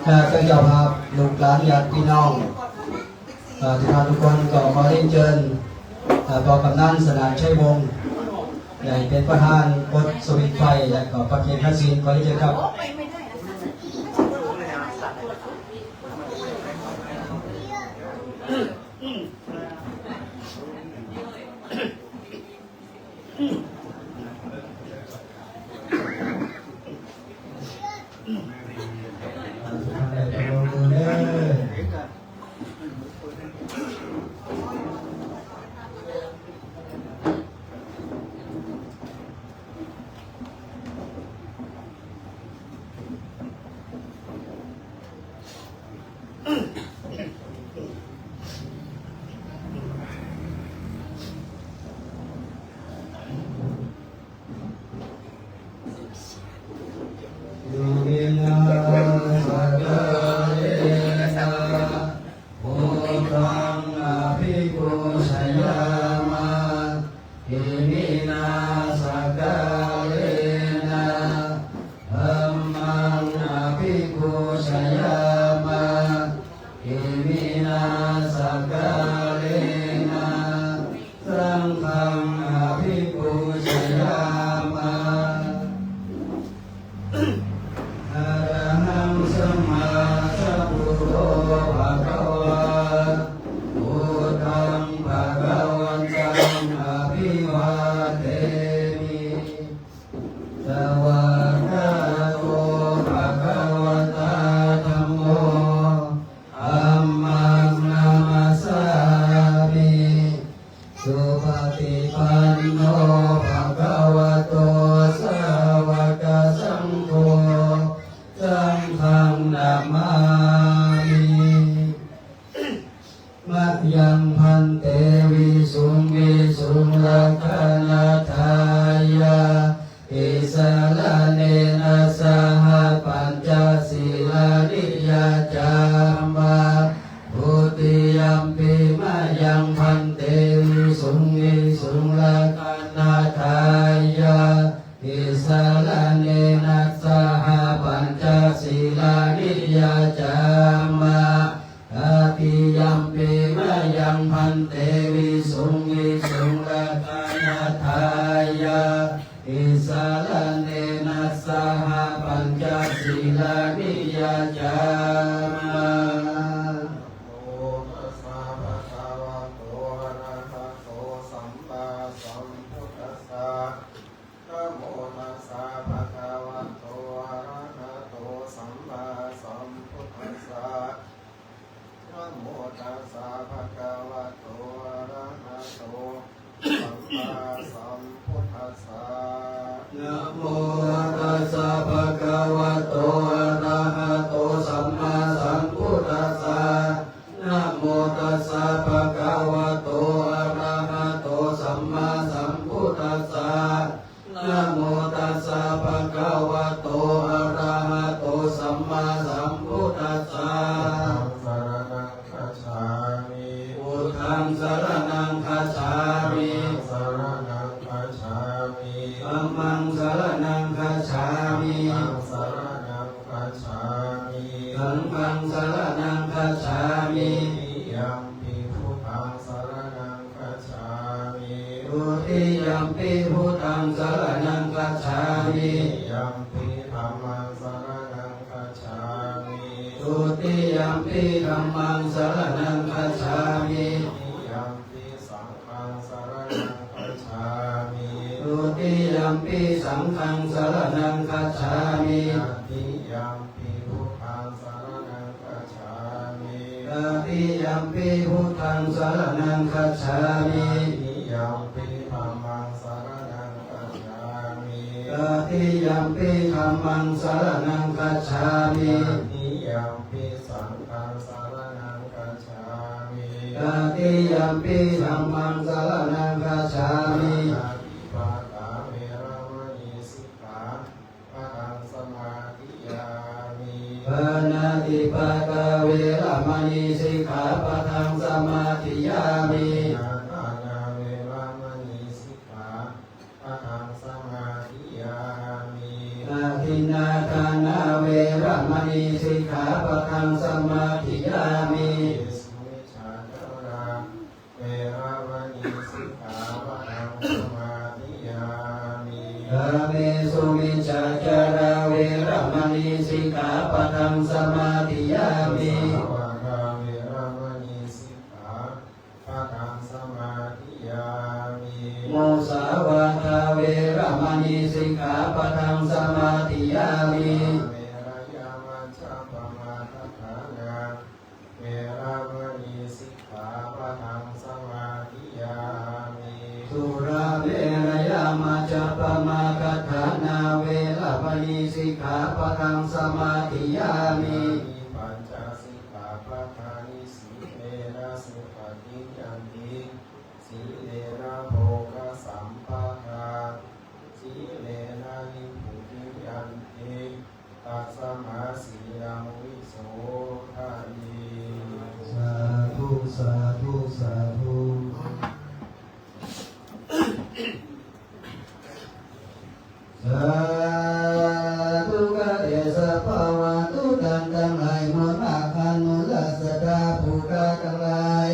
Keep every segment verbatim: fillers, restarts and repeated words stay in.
เอ่อ เจ้าภาพ ลูกหลาน ญาติพี่น้อง เอ่อ ทุกท่านทุกคนก็ขอเรียนเจิญ เอ่อ พ่อกำนัน สนานชัยวงศ์ ได้เป๋นประธานปลดสวิตช์ไฟ และก็ประเคนพระศีล ขอเรียนเจิญครับ อิมินา สักกาเลนะ พุทธัง อภิปูชยามะ อิมินา สักกาเลนะ ธัมมัง อภิปูชยามะ อิมินา สักกาเลนะ สังฆัง อภิปูชยามะ อะระหัง สัมมาสัมพุทโธ ภะคะวา พุทธัง ภะคะวันตัง อะภิวาเทมิ สวากขาโต ภะคะวะตา ธัมโม ธัมมัง นะมัสสามิ สุปะฏิปันโน ภะคะวะโต สาวะกะสังโฆ สังฆัง นะมามิ มะยัง ภันเต วิสุง วิสุง รักขะณัตถายะ ติสะระเณนะ สะหะ ปัญจะ สีลานิ ยะจามา ทุติยัมปิ มะยัง ภันเต วิสุง วิสุง รักขะณัตถายะ ติสะระเณนะ สะหะ ปัญจะ สีลานิ ยะจามา ตติยัมปิ มะยัง ภันเต วิสุง วิสุง รักขะณัตถายะ ติสะระเณนะ สะหะ ปัญจะ สีลานิ ยะจามา นะโมตัสสะ ภะคะวะโต อะระหะโต สัมมาสัมพุทธัสสะ นะโมตัสสะ ภะคะวะโต อะระหะโต สัมมาสัมพุทธัสสะ นะโมตัสสะ ภะคะวะโต อะระหะโต สัมมาสัมพุทธัสสะ นะโมตัสสะ ภะคะวะโต อะระหะโต สัมมาสัมพุทธัสสะ นะโมตัสสะ ภะคะวะโต อะระหะโต สัมมาสัมพุทธัสสะ นะโมตัสสะ ภะคะวะโต อะระหะโต สัมมาสัมพุทธัสสะ ธัมมัง สะระณัง คัจฉามิ พุทธัง สะระณัง คัจฉามิ ธัมมัง สะระณัง คัจฉามิ ธัมมัง สะระณัง คัจฉามิ ธัมมัง สะระณัง คัจฉามิ สังฆัง สะระณัง คัจฉามิ ทุติยัมปิ พุทธัง สะระณัง คัจฉามิ ทุติยัมปิ พุทธัง สะระณัง คัจฉามิ ทุติยัมปิ ธัมมัง สะระณัง คัจฉามิ ทุติยัมปิ ธัมมัง สะระณัง คัจฉามิ ทุติยัมปิ สังฆัง สะระณัง คัจฉามิ ทุติยัมปิ สังฆัง สะระณัง คัจฉามิ ตติยัมปิ พุทธัง สะระณัง คัจฉามิ ตติยัมปิ พุทธัง สะระณัง คัจฉามิ ตติยัมปิ ธัมมัง สะระณัง คัจฉามิ ตติยัมปิ ธัมมัง สะระณัง คัจฉามิ ตติยัมปิ สังฆัง สะระณัง คัจฉามิ ตติยัมปิ ธัมมัง สะระณัง คัจฉามิ ปานาติปาตา เวระมะนี สิกขาปะทัง สมาธิยามิ ปานาติปาตา เวระมะนี สิกขาปะทัง สมาธิยามิ ทินนาทานา เวระมะนี สิกขาปะทัง สมาธิยามิ อะทินนาทานา เวระ มณีสิกขาปะทังสมาธิยามิ เวรมณีสิกขาปะทังสมาธิยามิ กาเมสุมิจฉาจารา เวรมณีสิกขาปะทังสมาธิยามิ มุสาวาทา เวรมณีสิกขาปะทังสมาธิยามิ มุสาวาทา เวรมณีสิกขาปะทังสมาธิยามิ กาเมรยามัจจปมาทัฏฐานา เวรมณีสิกขาปะทังสมาธิยามิ สุราเมรยามัจจปมาทัฏฐานา เวรมณีสิกขาปะทังสมาธิยามิ อิมานิปัญจสิกขาปะทานิ สีเลนะสุขัตติงยันติ สีเลนะโภคสัมปะทา สีเลนะนิพพุติงยันติ ตัสมาสีลังวิโสทะเย สาธุ สาธุ สาธุ สาธุ ข้าแต่สภาวะทุกท่านตังหลายมวลมาก อันมูลศรัทธาผู้ข้าตังหลาย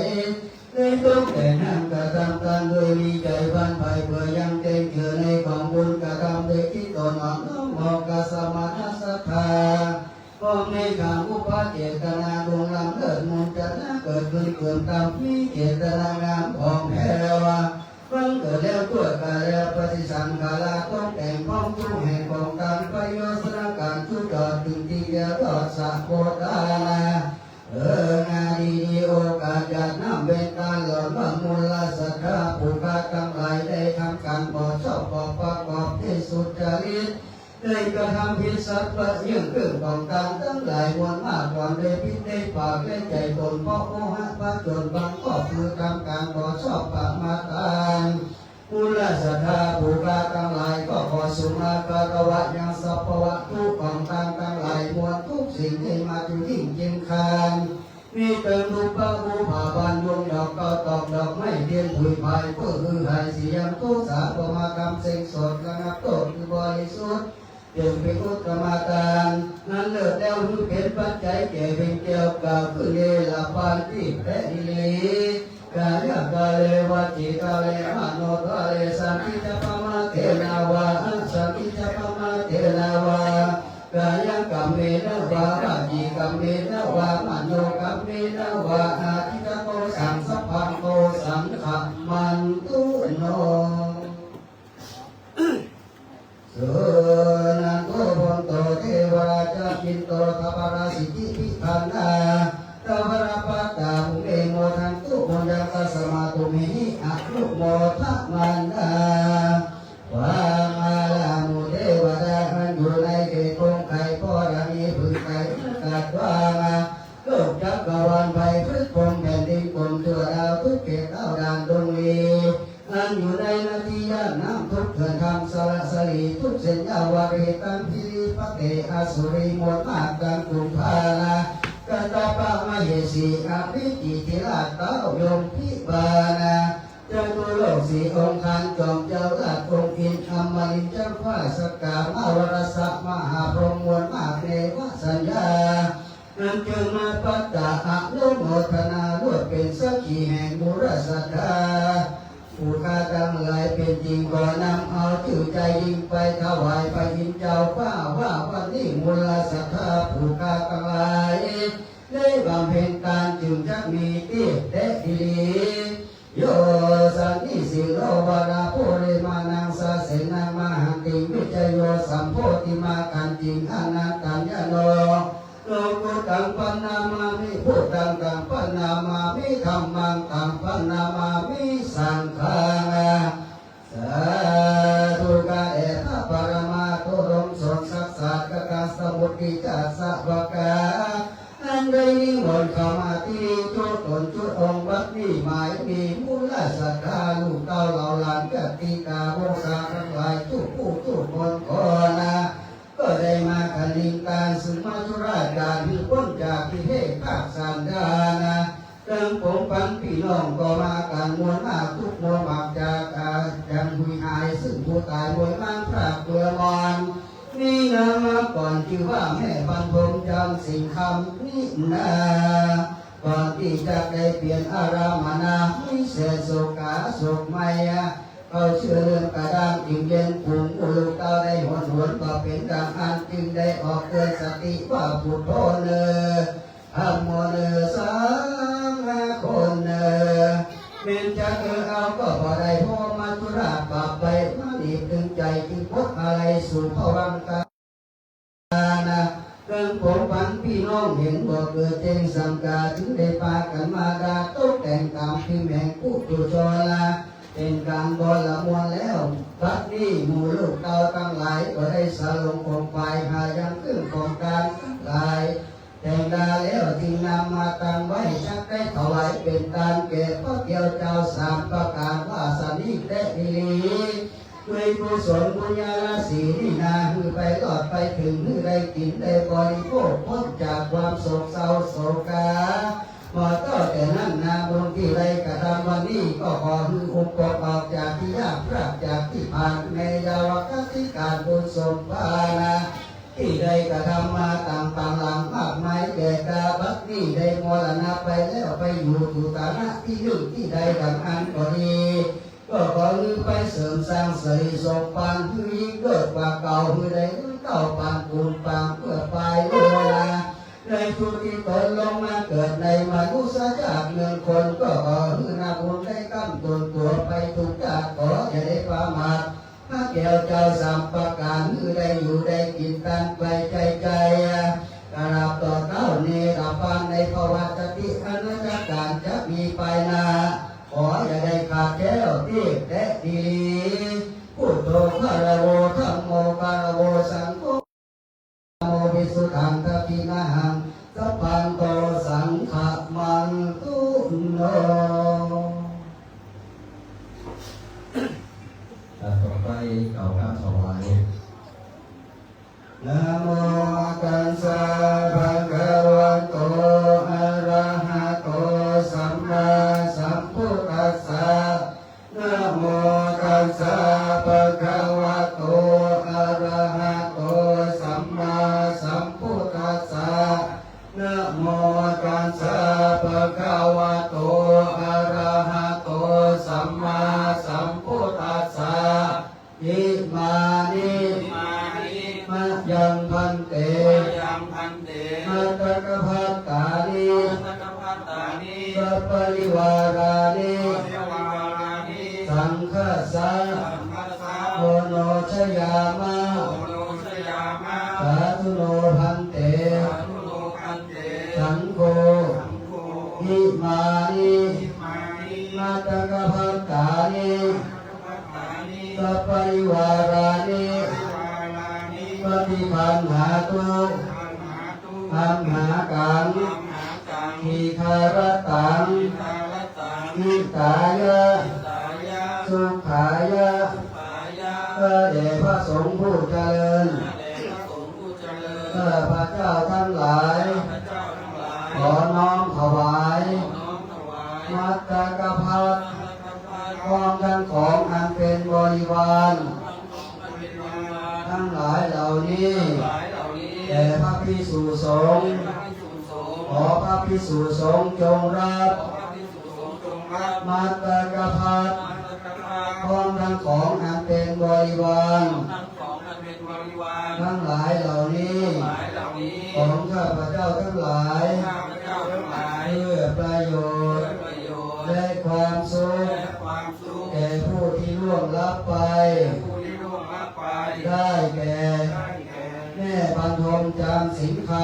ได้ตกแต่งห้ามกระทำตานโดยมีใจ๋ฝันใฝ่เปื้อยังเต็มเจือในก๋องบุญกระทำโดยตี้ต๋นอ่อนน้อมออกกาสมณศรัทธา พร้อมในข้าอุปเจตนาดวงล้ำเลิศมนต์จะนาเกิดขึ้นเกินต๋ามมีเจตนางามของแท้ว่า บังเกิดแล้วตวยก๋าแล้วปฏิสังขารตกแต่งพร้อมทุกแห่งของตานประโยชน์สนการจุดยอดถึงตี้เดียวรอดสะโพธานา เออ นาดีดีโอกาสหยาดน้ำเบญจาหล่อล้อมมูลศรัทธาผู้ข้าตังหลายได้ทำก๋านบ่ชอบบ่ประกอบตี้สุจริต ได้กระทำผิดสัตว์ประเยื่องเรื่องของตานตังหลายมวลมาก ความได้ผิดได้ปากได้ใจ๋ต๋นเพราะโมหะผจญบังก็คือทำก๋านบ่ชอบประมาทตาน มูลศรัทธาผู้ข้าตังหลายก็ขอสุมาคารวะยังสภาวะทุกข์ของตานตังหลายมวลทุกสิ่งได้มาอยู่ยิ่งเจียงคาน มีเติมรูปะรูปาบานดวงดอกเก้าตอกดอกไม้เตียนผุยผาย เปื้อหื้อหายเสียงทุกข์สาประมาทธรรมเซ็งโสดระงับโทษคือบริสุทธิ์ เปล่งเป๋นอุตตมตาน อันเลิศแล้วหื้อเป๋นปัจจัยแก่เพ็งแก้วกล่าวคือเนรปานตี้แต๊ดีหลี กายะกาเล วจีกาเล มโนกาเล สันติจะปะมาเทนะวา อสันติจะปะมาเทนะวา กายะกัมเมนะวา วจีกัมเมนะวา มโนกัมเมนะวา อาทิตตะโก สัง สัพพัง โก สัง ขะมันตุโน สุนันโท โพนโต เทวราชกินโต ทาปาราสิทธิพิพันนา ทาวรปัตตา ภูเม โมทันตุ ปุญญัง ตัสมา ตุมเหหิ อนุโมทะมานา ความอาลามุเทวดา อันอยู่ในเขตกรงไกร ธรณีผืนไกล กัดว่ามา โลกจักรวาล ไพรพฤกษ์พรหม แผ่นดินกลม ทั่วดาวทุกเขต เต้าด่านดงลี อันอยู่ในนาทีย่านน้ำทุกเขื่อน ธรรมสระสลี ทุกเส้นยาว วารีตัง พิริปะเต อสุรี มวลมาก ตังกุมภานา กัตตาปะมเหสี อภิจิตติราช เต้ายมพิบาลนา จตุโลกสี่องค์คาน จอมเจ้าราชองค์อินทร์ อมรินทร์ เจ้าฟ้าสักกา มาวรสะ มหาพรหม มวลมาก เนวสัญญา อันเจิญมาปัตตา อนุโมทนา ลวดเป๋นสักขีแห่งมูลศรัทธา ผู้ข้าตังหลายเป๋นจริง ขอนำเอาจื้อใจ๋ยิ่งไปถวายพระอินทร์เจ้าฟ้า ว่าวันนี้มูลศรัทธาผู้ข้าตังหลาย ได้บำเพ็ญตานจึงจักมีตี้แต๊ดีหลี โย สันนิสิโร วรา ภูริมานัง สาเสนัง มหันติง วิจโย สัมโพธิมาคันติง อนันตัญญโน โลกุตตัง ปัณณามามิ พุทธัง ตัง ปัณณามามิ ธัมมัง ตัง ปัณณามามิ สังฆัง สาธุ ข้าแต่พระปรมาจารย์ โอรสสมศักดิ์ ศาสดา กตาสมุติจาสวกา อันได้นิมนต์เข้ามาตี้นี้จุ๊ต๋นจุ๊องค์ บัดนี้หมายมีมูลศรัทธา ลูกเต้าเหล่าหลาน ญาติกาวงศาตังหลาย กู้ผู้กู้คนขอนา ก็ได้มาขะนิงตาน ซึ่งมัจจุราชดา หื้อป๊นจากกิเลสคราบสันดานา เติมปงปันปี้น้องก็มากั๋นมวลมาก ทุกข์มวลมากจากอาจันหุยหาย ซึ่งผู้ต๋ายมวลมากพรากเปื้อมอน นี่นา เมื่อก่อนจื้อว่าแม่บรรทมจำศีลคำนี่นา ก่อนตี้จะได้เปลี่ยนอารามนา มีเสโสกาโศกไหม้ เข้าเชื่อเรื่องกระด้าง อิงเย็น ฝูงหมู่ลูกเต้าได้หนหวน ก็เป๋นดังอั้น จึงได้ออกเตือนสติว่า พุทโธเน่อ ธัมโมเน่อ สังโฆเน่อ แม้นจะเออเอาก็บ่ได้ เพราะมัจจุราชบาปไป มาหนีบตึงใจ๋ จึงปลดอาลัยสู่ภวังคา เรื่องผงปันปี้น้องเห็นบ่เกิดเจ้งสังกา จึงได้ปากั๋นมาด่าตกแต่งต๋ามตี้แหมงปุถุชนละ เป๋นก๋านบ่ละมวลแล้ว บัดนี้หมู่ลูกเต้าตังหลาย ก็ได้สลงขวนขวาย หายังเครื่องของก๋านตังหลาย แต่งดาแล้วจึงนำมาตั้งไว้ จักได้ถวายเป๋นตานแก่พระแก้วเจ้าสามประก๋าน ว่าสันนี้แต๊ดีหลี ด้วยกุศลบุญญาราศีนี่นา หื้อไปรอดไปเถิง หื้อได้กิ๋นได้บริโภค ป๊นจากความโศกเศร้าโศกา หมดเต้าแต่นั้นนา บุญตี้ได้กระทำวันนี้ ก็ขอหื้ออุปกรณ์ออกจากตี้ยาก พรากจากตี้พราน ในยาวกาลตี้ก๋านบุญสมภานา ตี้ได้กระทำมาต๋างปางหลังมากมายแก่กา บัดนี้ได้มรณะไปแล้ว ไปอยู่สู่ฐานะตี้นึ่งตี้ใดดังอั้นก็ดี ก็ขอหื้อไปเสริมสร้างสิริสมภาร หื้อยิ่งเกิดกว่าเก่า หื้อได้เต้าปานปูนปางเปื้อปายเวลา ในผู้ตี้ตนลงมาเกิดในมนุษยชาติเมืองคน ก็ขอหื้อนาบุญได้ก้ำโตนตั๋วไปทุกชาติ ขออย่าได้ประมาท พระแก้วเจ้าสามประก๋าน หื้อได้อยู่ได้กิ๋นตานไปใจ๋ใจ๋ กราบต่อเต้าเนรภาพในภวชาติอนันตก๋าลจะมีไปนา ขออย่าได้ขาดแคล้วตี้แต๊ดีหลี พุทโธคารโว ธัมโมคารโว สังโฆ โม วิสุทธัง ทักขิณาหัง สัพพันโต สังฆะมัง ตุโน อ่ะ ต่อไปกล่าวคำถวาย นะโมตัสสะ ภะคะวะโต อะระหะโต สัมมาสัมพุทธัสสะ นะโมตัสสะ ภะคะวะโต อะระหะโต สัมมาสัมพุทธัสสะ นะโมตัสสะ ภะคะวะโต อะระหะโต สัมมาสัมพุทธัสสะ อิมานิ อิมานิ มะยัง ภันเต มะยัง ภันเต มัตตะกะภัตตานิ มัตตะกะภัตตานิ สัปปะริวารานิ สัปปะริวารานิ สังฆัสสะ สังฆัสสะ โอโนชยามะ โอโนชยามะ สาธุโน ภันเต สาธุโน ภันเต สังโฆ สังโฆ อิมานิ อิมานิ มัตตะกะภัตตานิ สัปปะริวารานิ ปะฏิคันหาตุ อัมหากัง ทีฆะรัตตัง หิตายะ สุขายะ ข้าแต่พระสงฆ์ผู้เจริญ ข้าพเจ้าทั้งหลาย ขอน้อมถวาย มัตตะกะภัตตา พร้อมทั้งของอันเป็นบริวาร ทั้งหลายเหล่านี้ แด่พระภิกษุสงฆ์ ขอพระภิกษุสงฆ์จงรับ มัตตะกะภัตตา พร้อมทั้งของอันเป็นบริวาร ทั้งหลายเหล่านี้ ของข้าพเจ้าทั้งหลาย เพื่อประโยชน์ และความสุข แก่ผู้ที่ล่วงลับไป ได้แก่ แม่บรรทม จามสิงห์คำ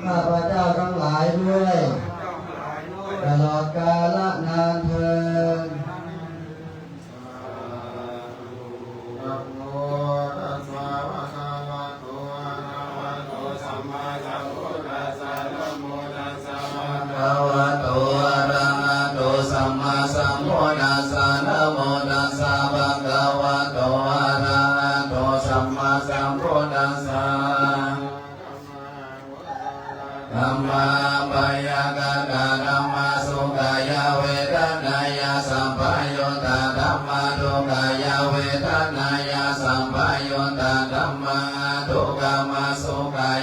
ข้าพเจ้าทั้งหลายด้วย ตลอดกาลนานเทอญ นะโมตัสสะ ภะคะวะโต อะระหะโต สัมมาสัมพุทธัสสะ นะโมตัสสะ ภะคะวะโต อะระหะโต สัมมาสัมพุทธัสสะ นะโมตัสสะ ภะคะวะโต อะระหะโต สัมมาสัมพุทธัสสะ ธัมมา อัพพยากตะ ธัมมา สุขายะเวทน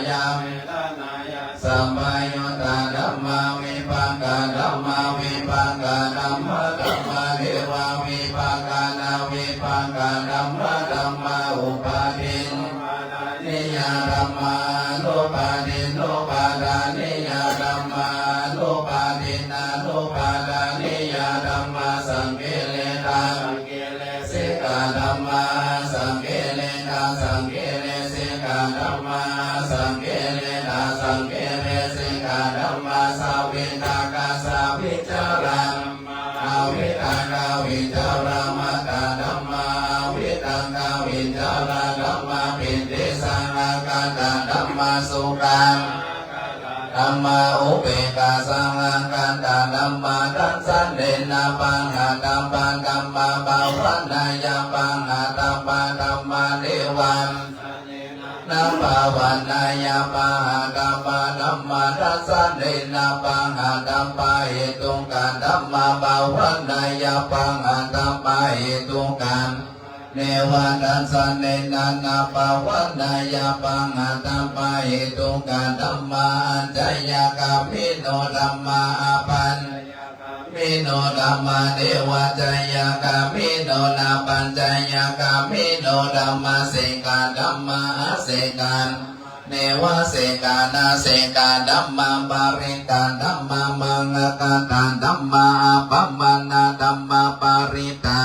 ยาเวทนายาสัมปยุตตาธัมมา วิปากาธัมมา วิปากาธัมมาธัมมา เนวะวิปากานะวิปากาธัมมาธัมมา อุปาทิน นิยาธัมมา อนุปาทิน อุปาทานิยาธัมมา อนุปาทินานุปาทานิยาธัมมา สังกิริตา สังกิริสิกาธัมมา สังกิริตา สังกิริสิกาธัมมา สังกิริตา สังกิริสิกาธัมมา สวิตากาสวิจาราธัมมา อวิตากาวิจารมตตาธัมมา อวิตากาวิจารธัมมา ปีติสังอาคาตาธัมมา สุขาธัมมา อุเปกขาสังอาคาตาธัมมา ทัสสะเนนะปะหะทัปปะธัมมา ภาวนายะปะหะทัปปะธัมมา เนวะ นะภาวนายะปะหะทัปปะธัมมา ทัสสะเนนะปะหะทัปปะเหตุกาธัมมา ภาวนายะปะหะทัปปะเหตุกาเนวะทัสสะเนนะนะภาวนายะปะหะทัปปะเหตุกาธัมมา อัจฉยะกามิโนธัมมา อัพพัญ มิโนธัมมา เนวัจฉยะกามิโน นะปัจฉยะกามิโนธัมมา เสกกาธัมมา อเสกกา เนวะเสกกานะเสกกาธัมมา ปริตตาธัมมา มังคตาธัมมา อัปปมาณาธัมมา ปริตตา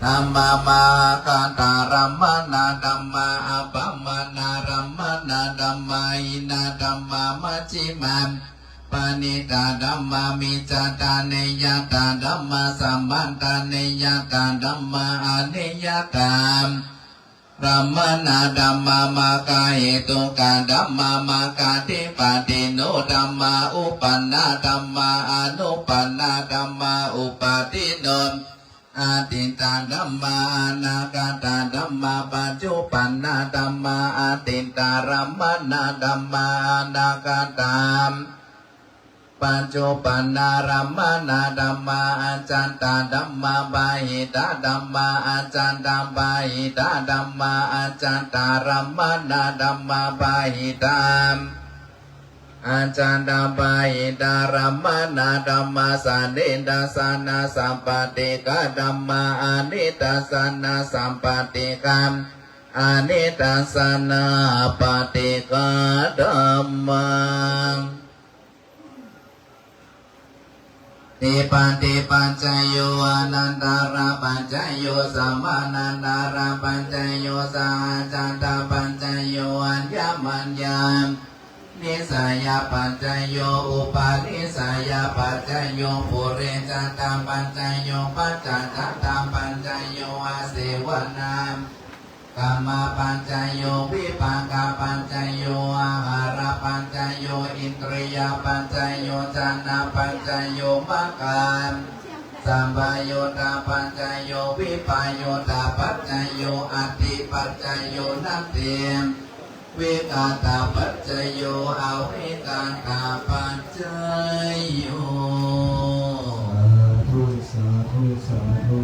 ธัมมา มังคตารัมมณาธัมมา อัปปมาณารัมมณาธัมมา หีนาธัมมา มัชฌิมา ปะณิตาธัมมา มิจฉาทานิยตาธัมมา สัมมาทานิยตาธัมมา อนิยตารัมมณาธัมมา มัคคาเหตุกาธัมมา มัคคาธิปติโนธัมมา อุปปนนาธัมมา อนุปปนนาธัมมา อุปปาทิโน อทิฏฐาธัมมา อนาคตาธัมมา ปัจจุปปนนาธัมมา อทิฏฐารัมมณาธัมมา อนาคตา ปัจจุปปนนารัมมณาธัมมา อัจฉัตตาธัมมา บาหิตาธัมมา อัจฉัตตาบาหิตาธัมมา อัจฉัตตารัมมณาธัมมา บาหิตา อัจฉัตตาบาหิตารัมมณาธัมมา สะนิทัสสะนะสัพพะทิฏฐาธัมมา อนิทัสสะนะสัพพะทิฏฐา อนิทัสสะนะสัพพะทิฏฐาธัมมา อธิปติปัจจโย อนันตรปัจจโย สมานันตรปัจจโย สหชาตปัจจโย อัญญมัญญานิสยปัจจโย อุปนิสยปัจจโย ปุเรชาตปัจจโย ปัจจชาตปัจจโย อาเสวนา กรรมปัจจโย วิปากปัจจโย อาหารปัจจโย อินทรียปัจจโย ฌานปัจจโย มัคคะสัมปยุตตปัจจโย วิปยุตตปัจจโย อัตถิปัจจโย นัตถิวิคตปัจจโย อวิคตปัจจโย สาธุ สาธุ สาธุ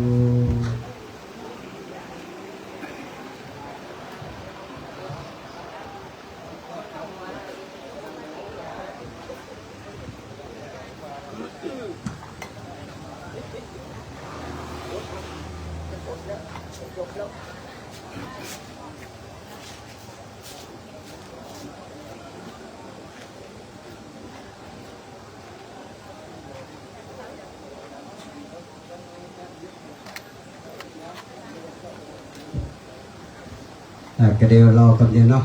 อ่า ก็เดี๋ยวรอแป๊บเดียวเนาะ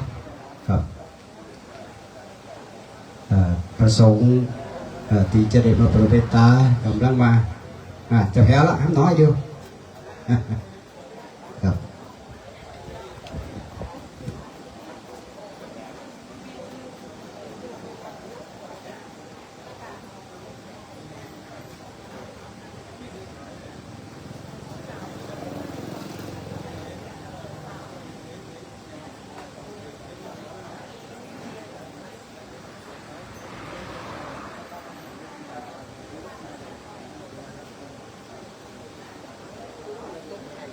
ครับ อ่า พระสงฆ์ อ่า ตี้จะได้มาโปรดเมตตา ก่ำลังมา อ่า จะแผ่ละ น้อยเดียว ครับ เ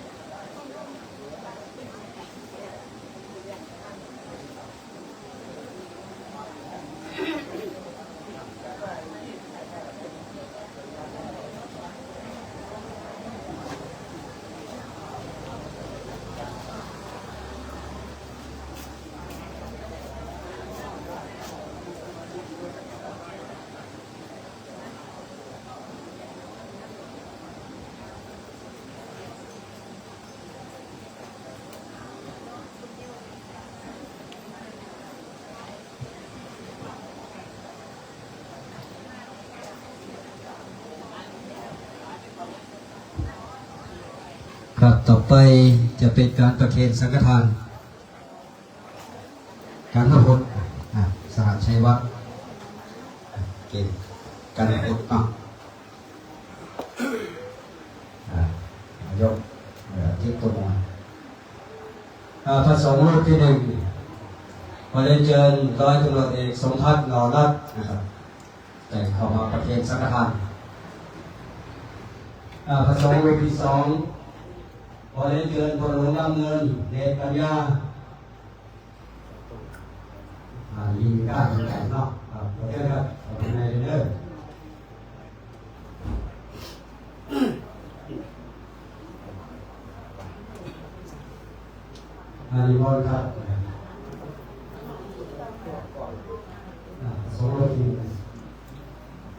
ครับ ต่อไปจะเป๋นก๋านประเคนสังฆทาน ก๋านนำมนต์ อ่า สหชัยวัฒน์ เก๋นก๋านนำมนต์เนาะ อ่า ยก เอ่อ เตรียมตั๋วมา อ่า พระสงฆ์รูปตี้นึ่ง ขอเรียนเจิญร้อยตำรวจเอกสมภัทร หล่อรัตน์ นะครับ แต่งเข้ามาประเคนสังฆทาน อ่า พระสงฆ์รูปตี้สอง ขอเรียนเจิญพ่อหลวงร่ำเงิน เดชปัญญา อ่า ยินดีต้อนรับเนาะ ครับ ขอเชิญครับ ขอเชิญในเด้อ อ่า นิมนต์ครับ อ่า สองรูปนี้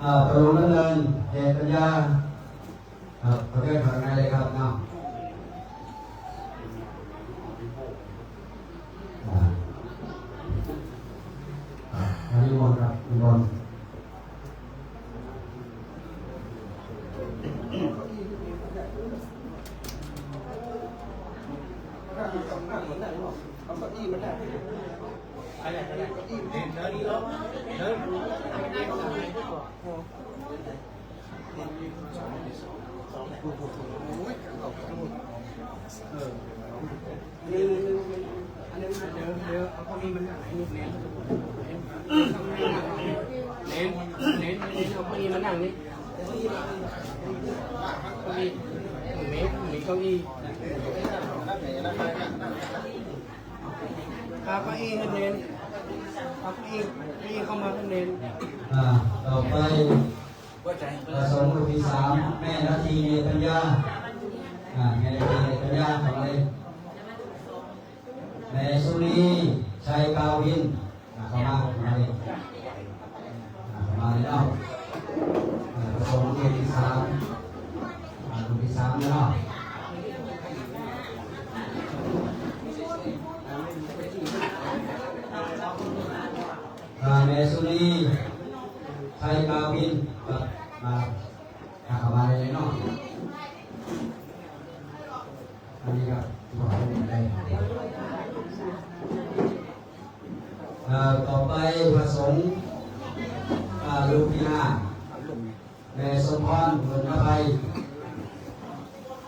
อ่า พ่อหลวงร่ำเงิน เดชปัญญา ครับ ขอเชิญข้างในเลยครับเนาะ อ่า ครับ นิมนต์ครับ นิมนต์ เออ เดี๋ยว เดี๋ยว เอาเก้าอี้มานั่งนี่ เน้น เน้น เน้น เน้น เอาเก้าอี้มานั่งนี่ เก้าอี้ มี มีเก้าอี้ เอาเก้าอี้ให้เน้น เอาเก้าอี้ เก้าอี้เข้ามาให้เน้น อ่า ต่อไป พระสงฆ์รูปตี้สาม แม่นาที เดชปัญญา อ่า แม่นาที เดชปัญญา เข้ามาเลย แม่สุรี ชัยกาวิน อ่า เข้ามา เข้ามาเลย อ่า เข้ามาเลยเนาะ อ่า พระสงฆ์รูปตี้สาม อ่า รูปตี้สามเนาะ อ่า แม่สุรี ชัยกาวิน ครับ มา อ่า เข้ามาเลยเนาะ อันนี้ครับ อ่า ต่อไปพระสงฆ์ อ่า รูปตี้ห้า แม่สมพร บุญนภัย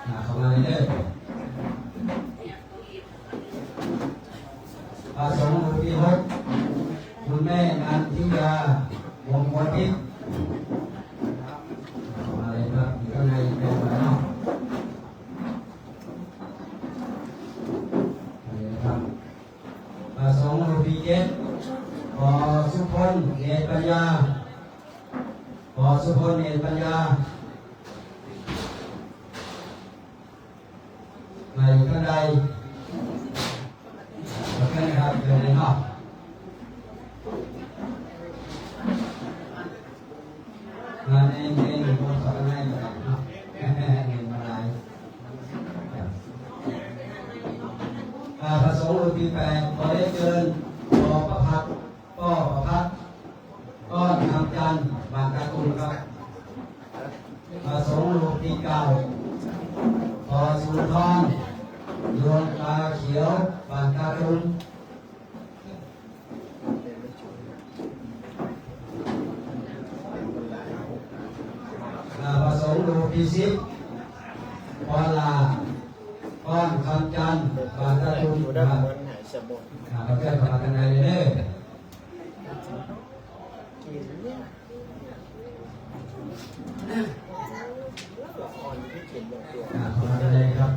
อ่า เข้ามาเลยเด้อ พระสงฆ์รูปตี้หก คุณแม่นันทิยา วงศ์วทิพย์ เข้ามาเลยครับ อยู่ข้างในเต็มเลยเนาะ มาเลยครับ พระสงฆ์รูปตี้เจ็ด ปอ สุพล เดชปัญญา ปอ สุพล เดชปัญญา มาอยู่ข้างใน ขอเชิญครับ เชิญเลยเนาะ มาใน ในหลวงพ่อสอนให้มาเนาะ เรียนมาหลาย อ่า พระสงฆ์รูปตี้แปด ขอเรียนเชิญ ปอ ประภัทร ป้อ ประภัทร ก้อนคำจันทร์ บ้านตาตุมครับ พระสงฆ์รูปตี้เก้า ปอ สุนทร ดวงตาเขียว บ้านตาตุม อ่า พระสงฆ์รูปตี้สิบ ปอ หล้า ก้อนคำจันทร์ บ้านตาตุมครับ อ่า ขอเชิญเข้ามาข้างในเลยเด้อ อ่า เข้ามาได้เลยครับ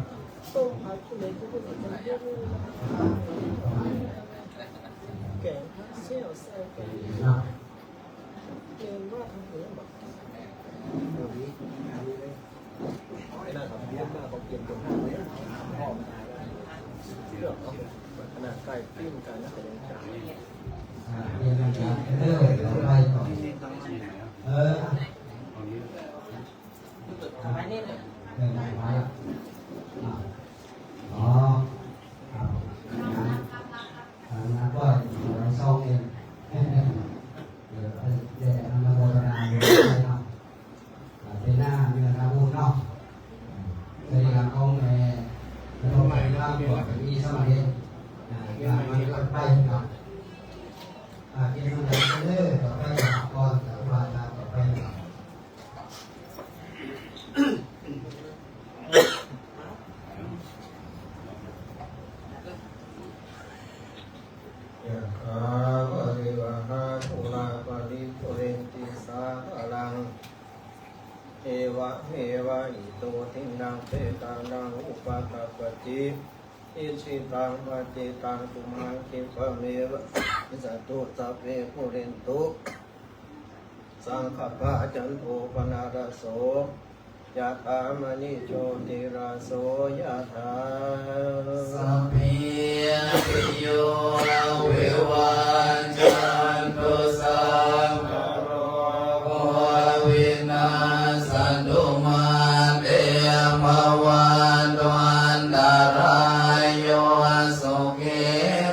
อ่า เรียนอาจารย์เด้อ เดี๋ยวไปก่อน เออ เออ นั่งไว้ อ่ะ อ๋อ ครับ อ่า แล้วก็อีกหลายซองเอง เดี๋ยวจะอนุโมทนาบุญให้เนาะ อ่า เป๋นหน้าเนื้อนาบุญเนาะ ในหลังของแม่ อาทิตย์นั้นเด้อ ต่อไปก็ก่อน แต่ว่าต่อไป Yathā vārivahā pūrā paripūrenti sāgaraṃ. Evameva ito dinnaṃ petānaṃ upakappati. Icchitaṃ patthitaṃ tumhaṃ khippameva samijjhatu, sabbe pūrentu saṅkappā cando paṇṇaraso yathā, maṇi jotiraso yathā. Sabbītiyo vivajjantu sabbarogo vinassatu mā te bhavatvantarāyo sukhī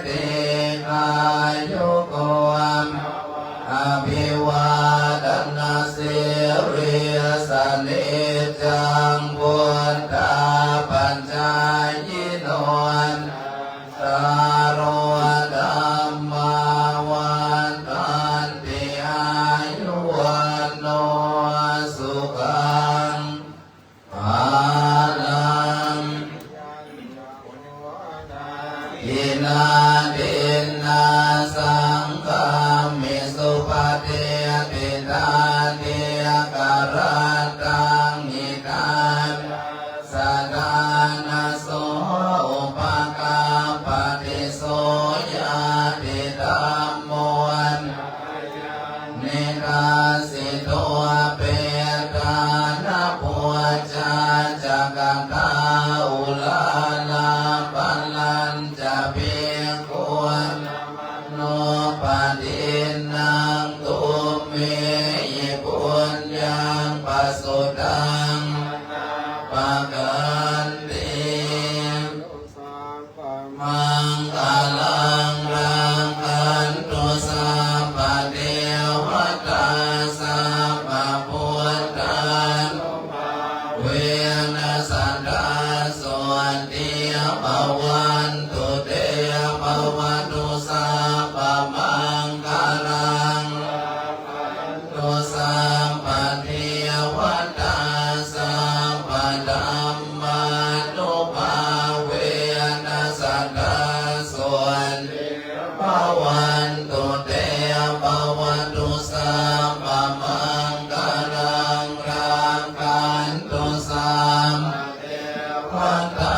dīghāyuko bhava. Abhivādanasīlissa niccaṃ vuḍḍhāpacāyino cattāro dhammā vaḍḍhanti āyu vaṇṇo sukhaṃ balaṃ. Yannako anāgilā dinnā saṅkamhi supatiṭṭhitā, dīgharattaṃ hitāyassa ṭhānaso upakappati. So ñātidhammo ca nidassito petāna pūjā ca katā uḷārā balañca bhikkhūnamanuppadinnaṃ tumhehi puññaṃ pasutaṃ anappakanti. Maṅgalaṃ rakkhantu sabbadevatā sabbabuddhānubhāvena sadā sotthī bhavantu te. Bhavatu sabbamaṅgalaṃ rakkhantu sabbadevatā sabbadhammānubhāvena sadā sotthī bhavantu te. Bhavatu sabbamaṅgalaṃ rakkhantu sabbadevatā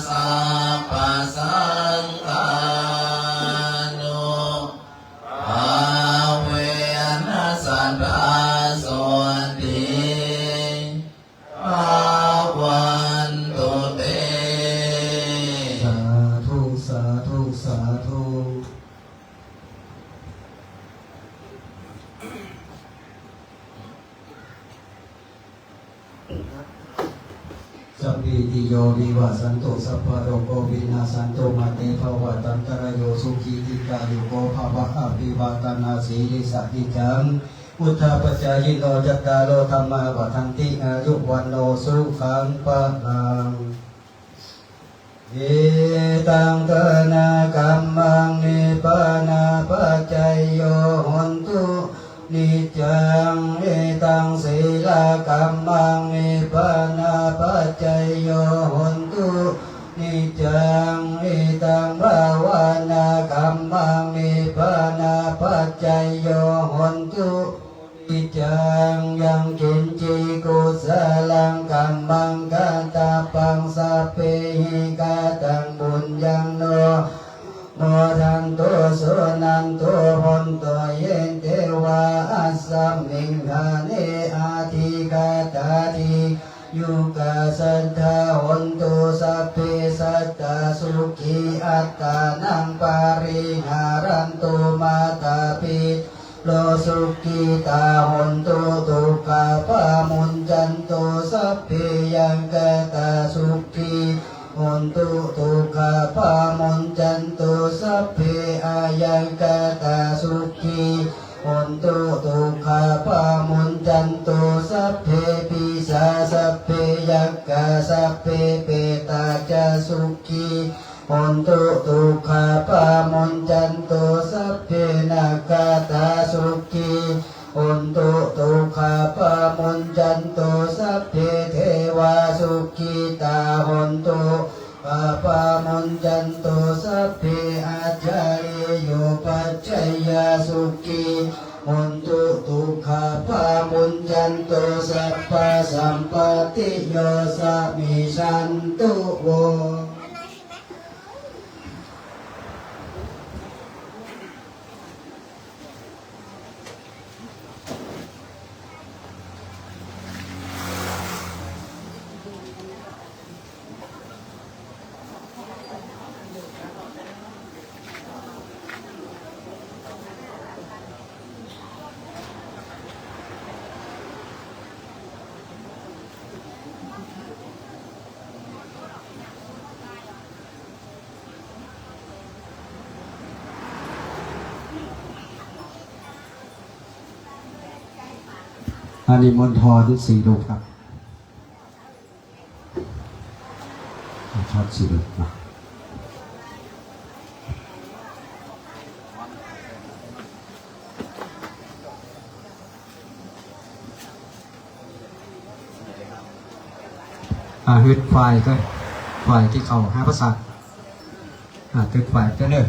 sabbasaṅghānubhāvena sadā sotthī bhavantu te. Sādhu, sādhu, sādhu. Sabbītiyo vivajjantu sabbarogo vinassatu mā te bhavatvantarāyo sukhī dīghāyuko bhava. Abhivādanasīlissa niccaṃ vuḍḍhāpacāyino cattāro dhammā vaḍḍhanti āyu vaṇṇo sukhaṃ balaṃ. Etaṃ dānakammaṃ nibbānapaccayo hontu niccaṃ. Etaṃ sīlakammaṃ nibbānapaccayo hontu niccaṃ. Etaṃ bhāvanākammaṃ nibbānapaccayo hontu niccaṃ. Yaṃ kiñci kusalaṃ kammaṃ katabbaṃ sabbehi kataṃ puññaṃ no modantu suṇantu bhonto ye devā asmiṃ ṭhāne adhigatā dī ghāyukā sadā hontu sabbe sattā sukhī attānaṃ pariharantu. Mātāpitaro sukhitā hontu dukkhā pamuñcantu. Sabbe ñātikatā sukhī hontu dukkhā pamuñcantu. Sabbe aññātikatā sukhī hontu dukkhā pamuñcantu. Sabbe pisā sabbe yakkhā sabbe petā ca sukhī hontu dukkhā pamuñcantu. Sabbe nak gātā sukhī hontu dukkhā pamuñcantu, sabbe devā sukhitā hontu dukkhā pamuñcantu, sabbe ācariyupajjhāyā sukhī hontu dukkhā pamuñcantu, sabbasampattiyo samijjhantu vo. อา นิมนต์ถอนสี่รูปครับ ถอนสี่รูปมา อ่า หืดฝ่ายก็ ฝ่ายตี้เข้าหาพระสัตว์ อ่า หืดฝ่ายก็เน่อ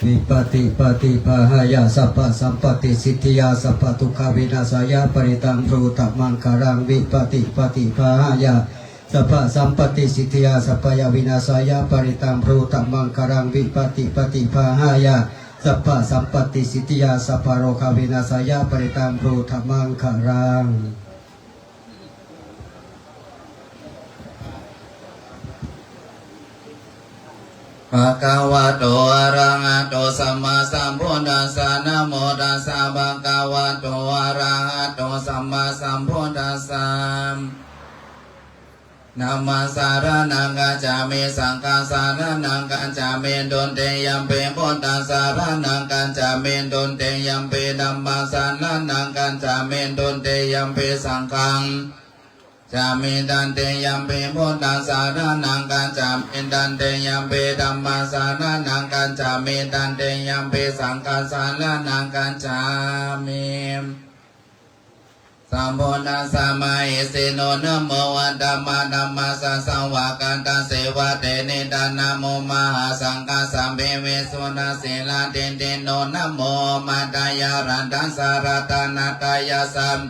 Vipattipaṭibāhāya sabbasampattisiddhiyā sabbadukkhavināsāya parittaṃ brūtha maṅgalaṃ. Vipattipaṭibāhāya sabbasampattisiddhiyā sabbabyavināsāya parittaṃ brūtha maṅgalaṃ. Vipattipaṭibāhāya sabbasampattisiddhiyā sabbarogavināsāya parittaṃ brūtha maṅgalaṃ. Bhagavato arahato sammāsambuddhassa. Namo tassa bhagavato arahato sammāsambuddhassa. Dhammaṃ saraṇaṃ gacchāmi, saṅghaṃ saraṇaṃ gacchāmi. Dutiyampi buddhaṃ saraṇaṃ gacchāmi. Dutiyampi dhammaṃ saraṇaṃ gacchāmi. Dutiyampi saṅghaṃ Tadiyampi buddhaṃ saraṇaṃ gacchāmi. Tadiyampi dhammaṃ saraṇaṃ gacchāmi. Tadiyampi saṅghaṃ saraṇaṃ gacchāmi. Sambuddhassa mahesino, namo uttamadhammassa svākkhātasseva tenidha, namo mahāsaṅghassāpi visuddhasīladiṭṭhino, namo omātyāraddhassa ratanattayassa,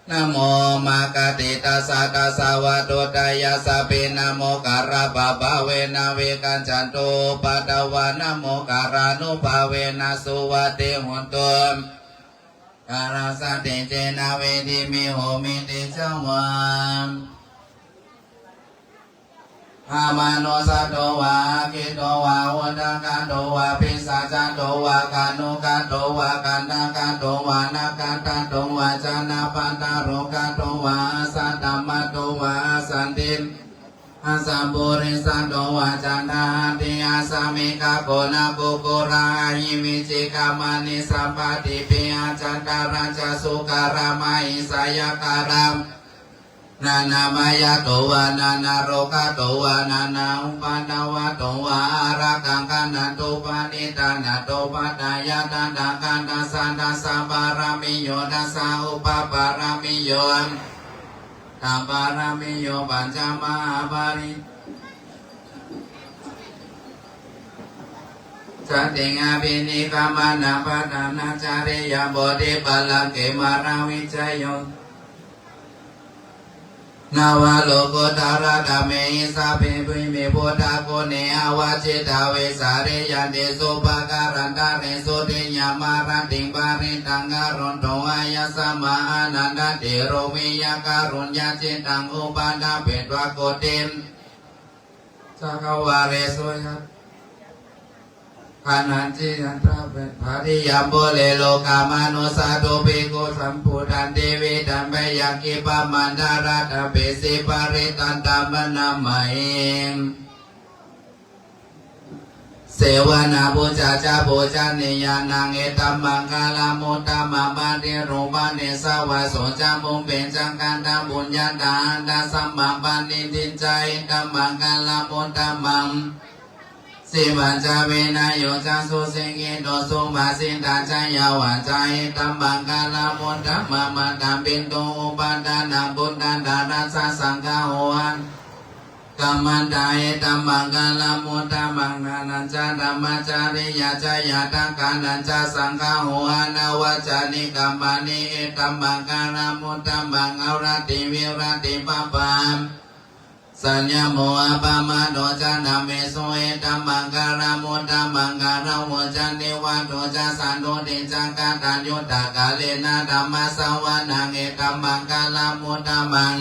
namo omakātītassa tassa vatthuttayassapi, namokārappabhāvena vigacchantu upaddavā, namokārānubhāvena suvatthi hotu. Kārassa tejena vidhimhi homi tejavā. Amanussato vā aggito vā udakato vā pisācato vā khāṇukato vā kaṇṭakato vā nakkhattato vā janapadarogato vā asaddhammato vā asandiṭṭhito vā asappurisato vā caṇḍahatthi-āsamigagoṇakukkura-ahiṃpichikamaṇisappadīpi-acchadara-ca-sūkara-mahiṃsa-yakkha-rākkhaso-nānābhayato vā nānārogato vā nānāupaddavato vā ārakkhaṃ gaṇhantu. Paṇidhānato paṭṭhāya tathāgatassa dasa pāramiyo dasa upapāramiyo aṭṭha pāramiyo pañca mahāpari- jjhatiṃ abhinimmanappaṭhānacariyaṃ bodhipallaṅke māravijayo nava lokuttaradhamme. Ismiṃ me buddhaguṇe avajjitvā sārīriyā tīsu pākārantaresu tiyāmarattiṃ parittaṃ karonto āyasmā ānandatthero viya kāruññacittaṃ upaṭṭhapetvā koti- cakkavāḷesu yattha- kaṇhañci yattha- tādiyambure rogāmanussadubbhikkhasambhūtantividhaṃ bhayaggibbamaṇḍalatthapesaṃ parittaṃ taṃ namāmi. Sevanā pūjā ca pūjanīyānaṃ etammaṅgalamuttamaṃ. Paṭirūpadesavāso ca pubbe ca katapuññatā attasammāpaṇidhi ca etammaṅgalamuttamaṃ. Sīlo ca vinayo ca susikkhito subhāsitā ca yā vācā etammaṅgalamuttamaṃ. Mātāpitu upaṭṭhānaṃ puttadārassa saṅgaho anākulā ca dāyakā kammantā etammaṅgalamuttamaṃ. Dānañca dhammacariyā ca ñātakānañca saṅgaho anavajjāni kammāni etammaṅgalamuttamaṃ. Āratī viratī pāpā saññamo appamādo ca dhammesu etammaṅgalamuttamaṃ. Gāravo ca nivāto ca santuṭṭhī ca kataññutā kālena dhammassavanaṃ etammaṅgalamuttamaṃ.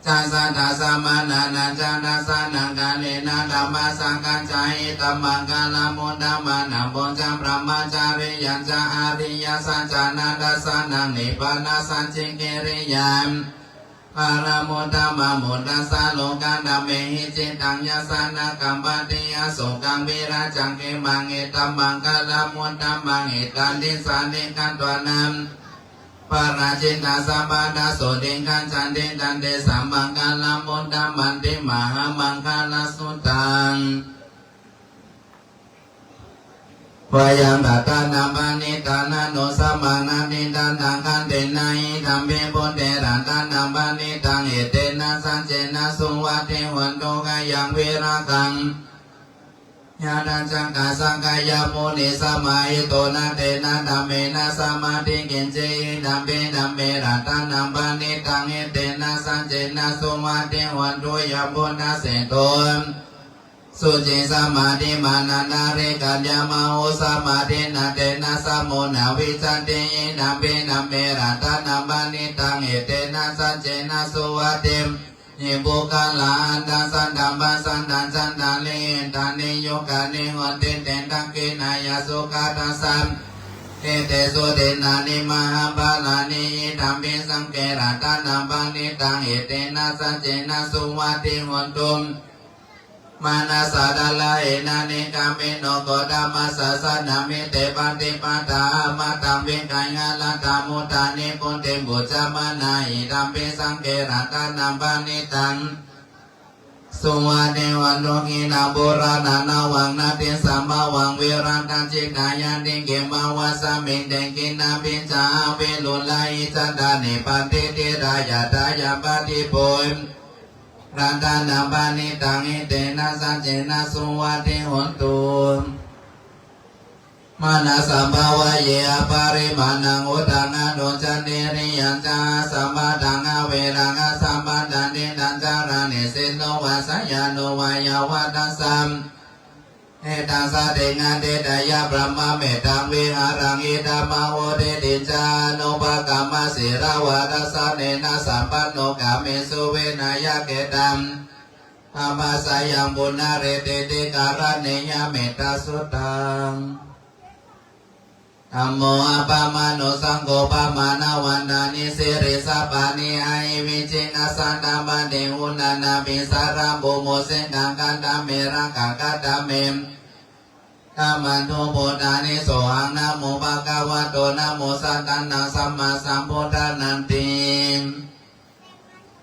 Ca saddhassamaṇānañca dassanaṃ kālena dhammasākacchā etammaṅgalamuttamaṃ. Tapo ca brahmacariyañca ariyasaccāna dassanaṃ nibbānasacchikiriyā ṅgalamuttamaṃ. Phuṭṭhassa lokadhammehi cittaṃ yassa na kampati asokaṃ virajaṃ khemaṃ etammaṅgalamuttamaṃ. Etādisāni katvāna aparājitasapadā sotthiṃ gacchanti tantesaṃ maṅgalamuttamanti. Mahāmaṅgalasuttaṃ. Khayaṃ ratanaṃ paṇītaṃ na no samaṃ natthi tathāgatena idampi buddhe ratanaṃ paṇītaṃ etena saccena suvatthi hotu. Khayaṃ virāgaṃ yadajjhagā sakyamunī samāhito na tena dhammena samatthi kiñci idampi dhamme ratanaṃ paṇītaṃ etena saccena suvatthi hotu. Yambuddhaseṭṭho suciṃ samādhimānantarikaññamāhu samādhinā tena samo na vijjati idampi dhamme ratanaṃ paṇītaṃ etena saccena suvatthi. Ye puggalā aṇḍasaṅkhappasantā candaṃ etāni yugāni honti te dakkhiṇeyyā sugatassa etesu dinnāni mahapphalāni idampi saṅghe ratanaṃ paṇītaṃ etena saccena suvatthi hotu. Mānasādāraheṇa nikkāmino gotamasāsanamhi, te pattipattā amataṃ vigayha, laddhā mudhā nibbutiṃ bhuñjamānā. Idampi saṅghe ratanaṃ paṇītaṃ, suvatthi hotu khīṇaṃ purāṇaṃ navaṃ natthi sambhavaṃ, virattacittāyatike bhavasmiṃ, te khīṇabījā aviruḷhā icchentā nibbanti dhīrā, yathāyampadīpo ratanaṃ paṇītaṃ, etena saccena suvatthi hotu. Mānasambhāvaye aparimāṇaṃ, uddhaṃ adho ca tiriyañca, asambādhaṃ averaṃ asapattaṃ. Tiṭṭhañcaraṃ nisinno vā sayāno vā yāvatassa etaṃ satiṃ adhiṭṭheyya, brahmametaṃ vihāraṃ idhamāhu. Diṭṭhiñca anupagamma sīlavā dassanena sampanno, kāmesu vineyya gedhaṃ abhāseyyaṃ, punaretīti karaṇīyam. Mettasuttaṃ. Dhammo appamāṇo saṅgho pamāṇavantāni siriṃsapāni, ahi vicchikasatapadī uṇṇānābhī sarabū mūsikā. Katā me rakkhā katā me dhammatthu bhūtāni, sohaṃ namo bhagavato namo sattannaṃ sammāsambuddhānanti.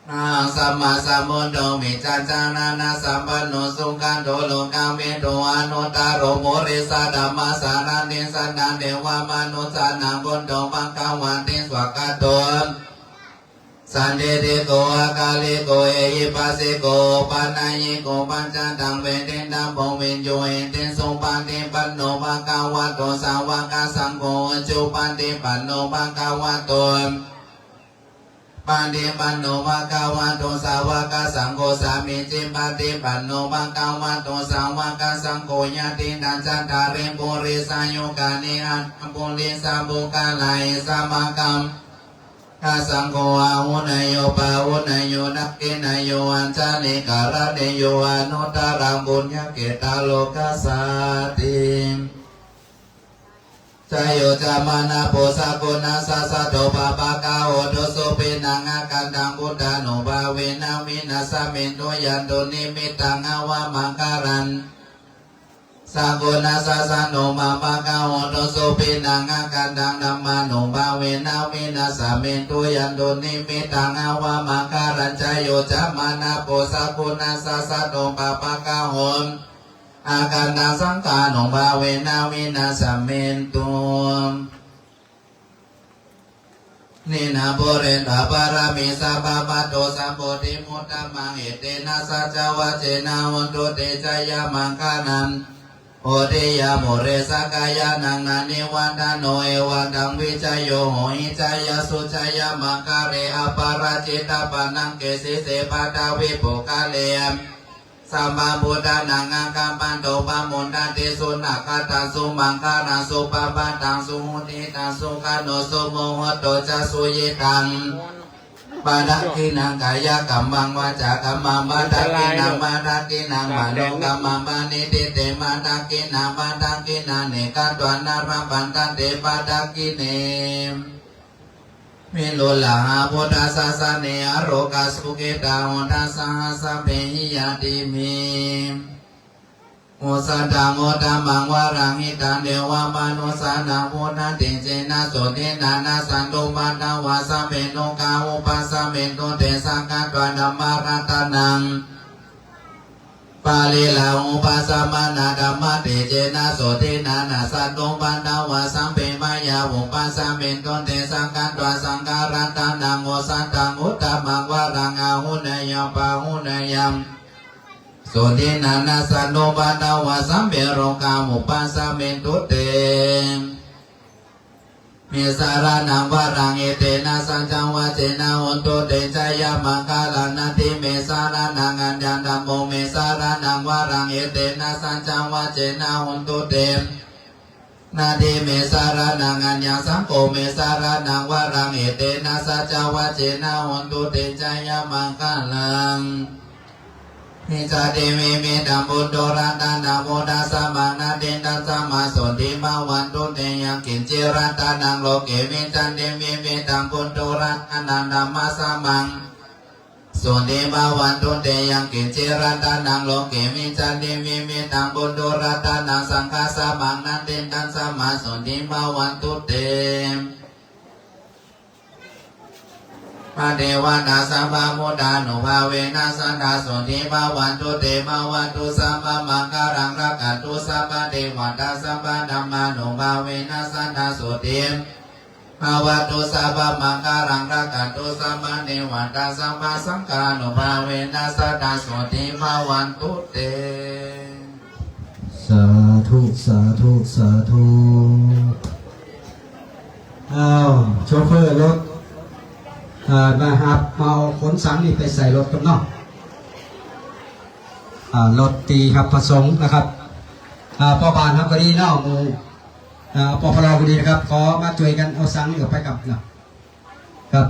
Arahaṃ sammāsambuddho vijjācaraṇasampanno sugato lokavidū anuttaro purisadammasārathi satthā devamanussānaṃ buddho bhagavāti. Svākkhāto sandiṭṭhiko akāliko ehipassiko opanayiko paccattaṃ veditabbo viññūhīti. Supaṭipanno bhagavato sāvakasaṅgho, ujupaṭipanno bhagavato paṭipanno bhagavato sāvakasaṅgho, sāmīcipaṭipanno bhagavato sāvakasaṅgho, yadidaṃ cattāri purisayugāni aṭṭha purisapuggalā, esa bhagavato sāvakasaṅgho, āhuneyyo pāhuneyyo dakkhiṇeyyo añjalikaraṇīyo anuttaraṃ puññakkhettaṃ lokassāti. Jayo ca māṇabbo sakuṇassa saddo pāpaggaho dussupinaṃ akantaṃ buddhānubhāvena vināsamentu. Yandunnimittaṃ avamaṅgalañca sakuṇassa saddo pāpaggaho dussupinaṃ akantaṃ dhammānubhāvena vināsamentu. Yandunnimittaṃ avamaṅgalañca yo cāmanāpo sakuṇassa saddo pāpaggaho akantaṃ saṅghānubhāvena vināsamentu. Khīṇā pūreṇḍapāramī sabbā patto sambodhimuttamaṃ. Etena saccavajjena hotu te jayamaṅgalaṃ. Bodhiyā mūle sakyānaṃ nandivaḍḍhano, evaṃ tvaṃ vijayo hohi jayassu jayamaṅgale. Aparājitapallaṅke sīse paṭhavipokkhare sabbābuddhānaṃ aggappatto pamodati. Sunakkhattaṃ sumaṅgalaṃ supabhātaṃ suhuṭṭhitaṃ sukhaṇo sumuhutto ca suyiṭṭhaṃ padakkhiṇaṃ kāyakammaṃ vācākammaṃ padakkhiṇaṃ padakkhiṇaṃ manokammaṃ paṇidhī te padakkhiṇā padakkhiṇāni katvāna labhantatthe padakkhiṇe. Viruḷhā buddhasāsane arogā sukhitā hotha saha sabbehi ñātibhi. Osathaṃ uttamaṃ varaṃ hitaṃ devamanussānaṃ buddhatejena sotthinā nassantupaddavā sabbe dukkhā vūpasamentu te. Sakkatvā dhammaratanaṃ pariḷāhūpasamanaṃ dhammatejena sotthinā nassantupaddavā sabbe bhayā vūpasamentu te. Sakkatvā saṅgharatanaṃ osathaṃ uttamaṃ varaṃ āhuneyyaṃ pāhuneyyaṃ sotthinā nassantupaddavā sabbe rogā vūpasamentu te. Me saraṇaṃ varaṃ etena saccavajjena hotu te jayamaṅgalaṃ. Natthi me saraṇaṃ aññaṃ dhammo me saraṇaṃ varaṃ etena saccavajjena hotu te. Natthi me saraṇaṃ aññaṃ saṅgho me saraṇaṃ varaṃ etena saccavajjena hotu te jayamaṅgalaṃ. Icchāti vividhaṃ puthuratanaṃ buddhasamaṃ natthi tasmā sotthī bhavantu te. Yaṅkiñci ratanaṃ loke vijjati vividhaṃ puthuratanaṃ dhammasamaṃ สุติภะวันตุเต ยังกิญจิรัตนังโลเก มิจฉาทิฏฐิวิมิตตัง ปุถุชนรัตนัง สังฆะสะมัง นัตถิตัสสะ มา สุติภะวันตุเต พระเทวตาสัพพะพุทธานุภาเวนะ สัตถา สุติภะวันตุเต ภะวะตุสัพพะมังคลัง รักขันตุสัพพะเทวตา สัพพะธัมมานุภาเวนะ สัตถา สุติภะวะตุสัพพะมังคลัง รักขันตุสัพพะเทวตา สัพพะสังฆานุภาเวนะ สัตถา สุติภะวันตุเต สาธุ สาธุ สาธุ อ้าว โชเฟอร์รถ อ่า มาฮับ มาเอาขนสังนี่ไปใส่รถกับเนาะ อ่า รถตี้ฮับพระสงฆ์นะครับ อ่า ป้อบ้านฮับก็ดีเนาะ หมู่ อ่า ปปล ก็ดีนะครับ ขอมาจ้วยกั๋นเอาสังนี่ออกไปกับเนาะ ครับ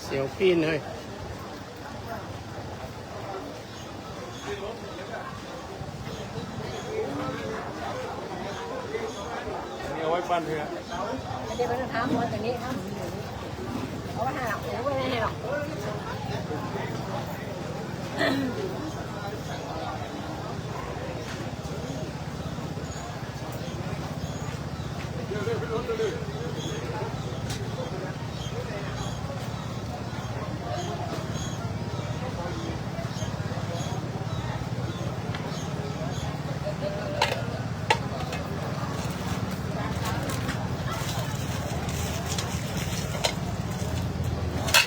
เสียวปีนเลย เอาไว้ปั้นเถอะ เดี๋ยวไปถามหมอตรงนี้ครับ เอาไว้ให้หรอก เอาไว้ให้หรอก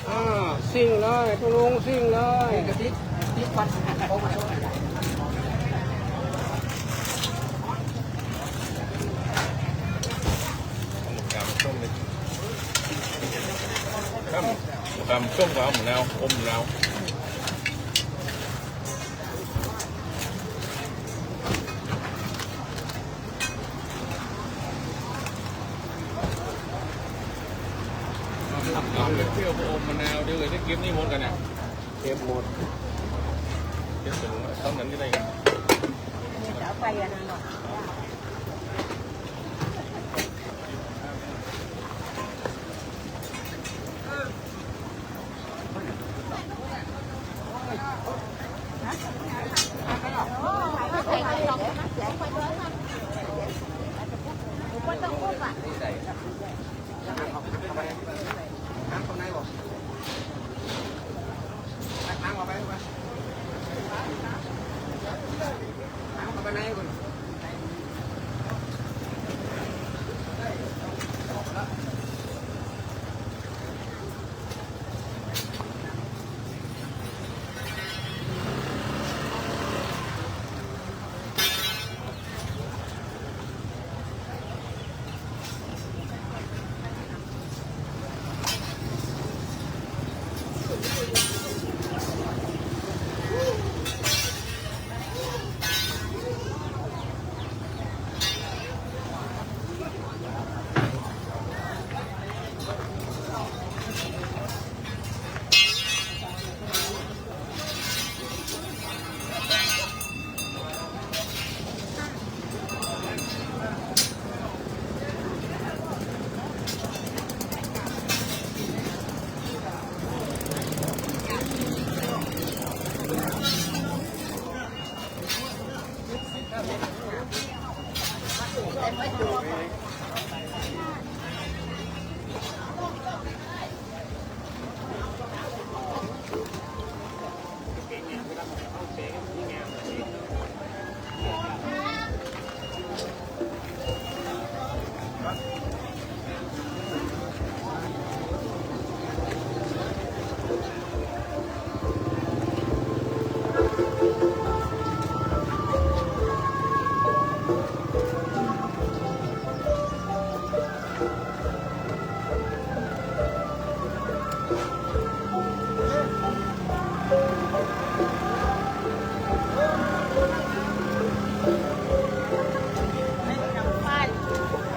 อ่า ซิ่งเลย คุณลุงซิ่งเลย หมกดำส้มเลย ครับ หมกดำส้มก็เอาหมดแล้ว อมหมดแล้ว เอาไปเปรี้ยวไปอมมะนาว เดี๋ยวเลยได้เก็บนี่หมดกันเนี่ย เก็บหมด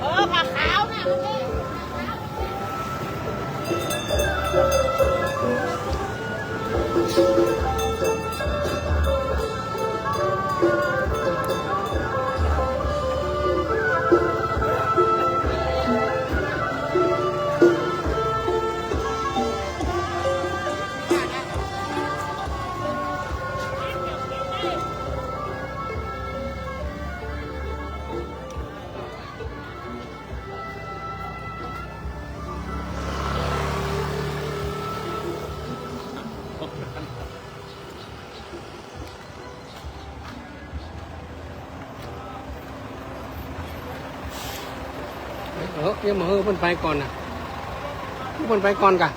เออ ผ้าขาวน่ะ มันมี เออ ยังบ่หื้อเปิ้นไปก่อนน่ะ หื้อเปิ้นไปก่อนก่ะ